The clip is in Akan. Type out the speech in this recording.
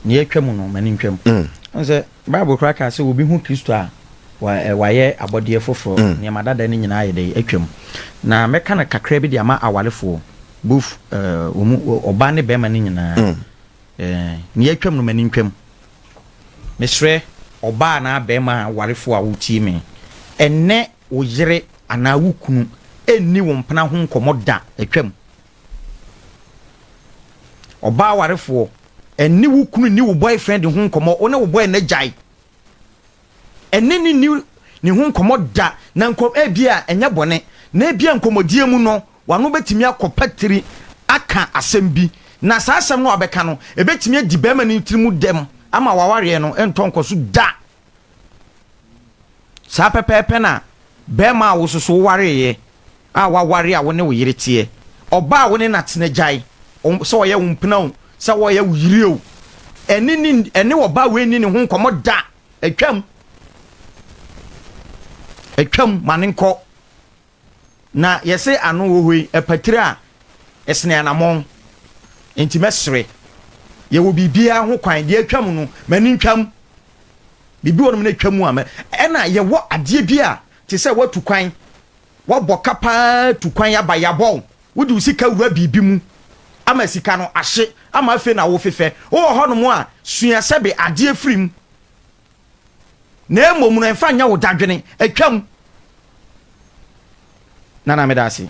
Nea atwa mu no, m'ani ntwam. Wohu sɛ Bible koraa kaa sɛ obi hu Kristo a, wayɛ abɔdeɛ foforɔ, nneɛma dada no nyinaa ayɛ dɛn? Atwam. Na mɛka no kakra bi de ama awarefoɔ, both wɔn ɔbaa ne bɛrima no nyinaa. Nea atwam no, m'ani ntwam. Mesrɛ ɔbaa anaa bɛrima awarefoɔ a wotie me, ɛnnɛ wo yere anaa wo kunu ɛnni wo mpena ho nkɔmmɔ da, atwam. Ɔbaa awarefoɔ, ɛne wo kunu ni wo boyfriend ho nkɔmmɔ, wo ne wo boy no agyae. Ɛne ne ni ne ho nkɔmmɔ da, na nkɔm ebi a ɛnyɛ bɔne, na ebi a nkɔmmɔdie mu no, wano bɛtumi akɔ patiri aka asɛm bi, na saa asɛm no a wabɛka no, ebɛtumi adi bɛrima no tiri mu dɛm ama wawareɛ no ntɔ nkɔ so da. Saa pɛpɛɛpɛ na bɛrima a wososo wareeɛ a waware a wo ne wo yere teɛ, ɔbaa a wo ne n'atena gyae, sɛ ɔyɛ wo mpena o, sɛ ɔyɛ wo yere o, ɛne ne ɛne ɔbaa wei ni ne ho nkɔmmɔ da, atwam. Atwam, ma ne nkɔ. Na yɛse ano wɔ hɔ yi, ɛpatire a ɛsene anammɔn, nti mɛsere. Yɛwɔ biribiara ho kwan, deɛ atwam no, m'ani ntwam. Biribi wɔ nom na atwam a, ɛna yɛwɔ adeɛ bi a te sɛ woatu kwan, woabɔ ka paa tu kwan aba, yɛabɔ wo, wode wo sika wura biribi mu ama sika no ahye, ama afei na wofefɛ. Wowɔ hɔnom a, sua sɛbe adeɛ firi mu. Na mmom no, ɛmfa nyɛ wo dadwene, atwam. Nana, meda ase.